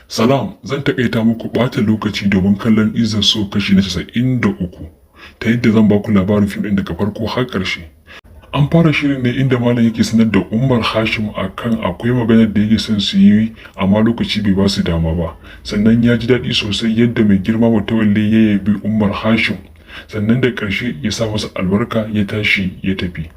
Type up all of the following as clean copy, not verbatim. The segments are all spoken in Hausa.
Salam, zan taƙaita muku ɓata lokaci domin kallon Izzar So kashi na 93, ta yadda zan baku labarin fim ɗin daga farko har ƙarshe. An fara shirin ne inda Malam yake sanar da Umar Hashim akan akwai maganar da yake son su yi, amma lokaci bai ba su dama ba. Sannan ya ji daɗi sosai yadda mai girma Matawalle ya yabi Umar Hashim. Sannan da ƙarshe ya sa masa albarka, ya tashi ya tafi.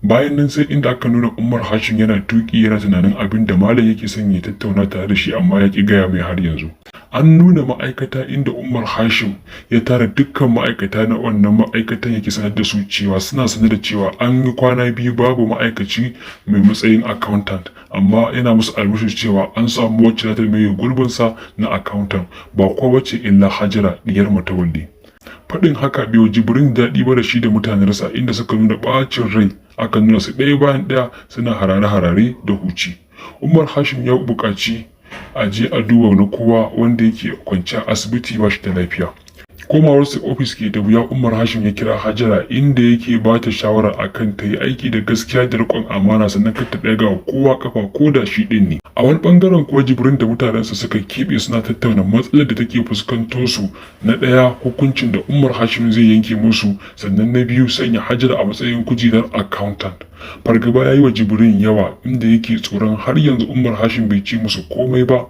Bayan nan sai inda aka nuna Umar Hashim yana tuki, yana tunanin abin da Malam yake son ya tattauna tare da shi, amma ya ki gaya mai har yanzu. An nuna ma'aikata inda Umar Hashim ya tara dukkan ma'aikata na wannan ma'aikatan, yake sanar da su cewa suna sanar da cewa an yi kwana 2 babu ma'aikaci mai matsayin accountant, amma yana musu albishir cewa an samu wacce za ta maye gurbinsa na accountant, ba kowa wacce illa Hajara diyar Matawalle. Faɗin haka bai wa Jibrin daɗi ba da shi da mutanensa, inda suka nuna ɓacin rai. Aka nuna su ɗaya bayan ɗaya suna harare-harare da huci. Umar Hashim ya buƙaci a je a duba na kowa wanda yake kwance a asibiti ba shi da lafiya. Komawar su ofis ke da wuya, Umar Hashim ya kira Hajara, inda yake ba ta shawara akan ta yi aiki da gaskiya da riƙon amana, sannan kar ta ɗaga wa kowa kafa ko da shi ɗin ne. A wani ɓangaren kuwa, Jibrin da mutanensa suka keɓe suna tattauna matsalar da take fuskanto su. Na ɗaya, hukuncin da Umar Hashim zai yanke musu, sannan na biyu, sanya Hajara a matsayin kujerar accountant. Fargaba ya yi wa Jibrin yawa, inda yake tsoron har yanzu Umar Hashim bai ce musu komai ba.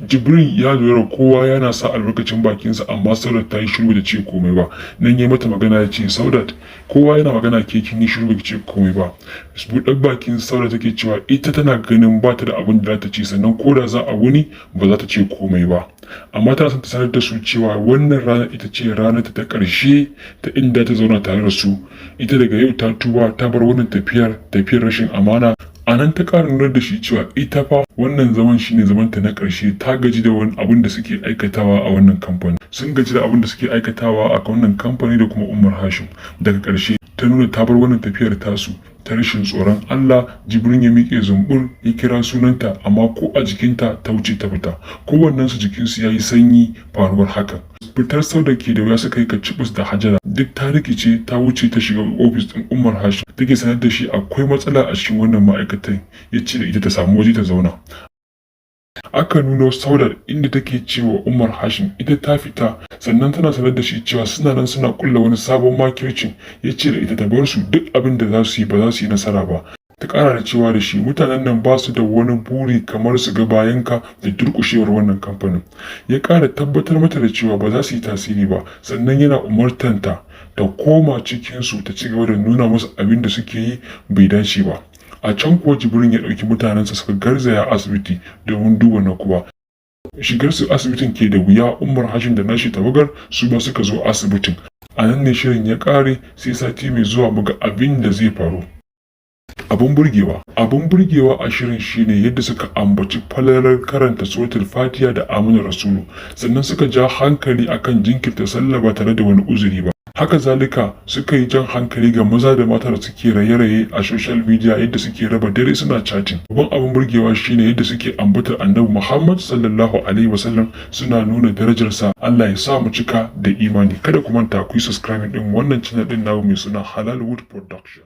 Jibrin ya lura kowa yana sa albarkacin bakinsa, amma Saudat ta yi shiru da ce komai ba. Nan ya mata magana, ya ce, "Saudat, kowa yana magana, ke kin yi shiru, baki ce komai ba." Buɗar bakin Saudat take cewa ita tana ganin ba ta da abin da za ta ce, sannan ko da za a wuni ba za ta ce komai ba. Amma tana son ta sanar da su cewa wannan ranar ita ce ranar ta ƙarshe ta inda ta zauna tare da su. Ita daga yau ta tuba, ta bar wannan tafiyar rashin amana. A nan ta ƙara nuna da shi cewa ita fa wannan zaman shine zamanta na ƙarshe. Ta gaji da wani abin da suke aikatawa a wannan kamfani, sun gaji da abin da suke aikatawa a wannan kamfani da kuma Umar Hashim. Daga ƙarshe ta nuna ta bar wannan tafiyar tasu ta rashin tsoron Allah. Jibrin ya miƙe zumbur ya kira sunanta, amma ko a jikinta, ta wuce ta fita. Kowannensu jikinsu ya yi sanyi faruwar hakan. Fitar Sauda ke da wuya, suka yi kacibus da Hajara. Duk ta rikice, ta wuce ta shiga ofis ɗin Umar Hashim, take sanar da shi akwai matsala a cikin wannan ma'aikatan. Ya ce da ita ta samu waje ta zauna. Aka nuno Saudat inda take cewa Umar Hashim ita ta fita, sannan tana sanar da shi cewa suna nan suna kulla wani sabon makircin. Ya ce da ita ta bar su, duk abin da za su yi ba za su yi nasara ba. Ta kara da cewa da shi mutanen nan ba su da wani buri kamar su ga bayanka da durƙushewar wannan kamfanin. Ya ƙara tabbatar mata da cewa ba za su yi tasiri ba, sannan yana umartanta ta koma cikinsu ta ci gaba da nuna musu abin da suke yi bai dace ba. A can kuwa, Jibrin ya ɗauki mutanensa suka garzaya asibiti domin duba na kuwa. Shigar su asibitin ke da wuya, Umar Hashim da nashi tawagar su ba suka zo asibitin. A nan ne shirin ya ƙare, sai sati mai zuwa muga abin da zai faru. Abun burgewa a shirin shine yadda suka ambaci falalar karanta Suratul Fatiha da Amanar Rasulu, sannan suka ja hankali akan jinkirta sallah ba tare da wani uzuri ba. Haka zalika suka yi jan hankali ga maza da mata da suke raye-raye a social media, yadda suke raba dare suna chatting. Babban abun burgewa shine yadda suke ambatar Annabi Muhammad sallallahu alaihi wasallam, suna nuna darajarsa. Allah ya sa mu cika da imani. Kada ku manta ku yi subscribing din wannan channel din namu mai suna Halalwood Production.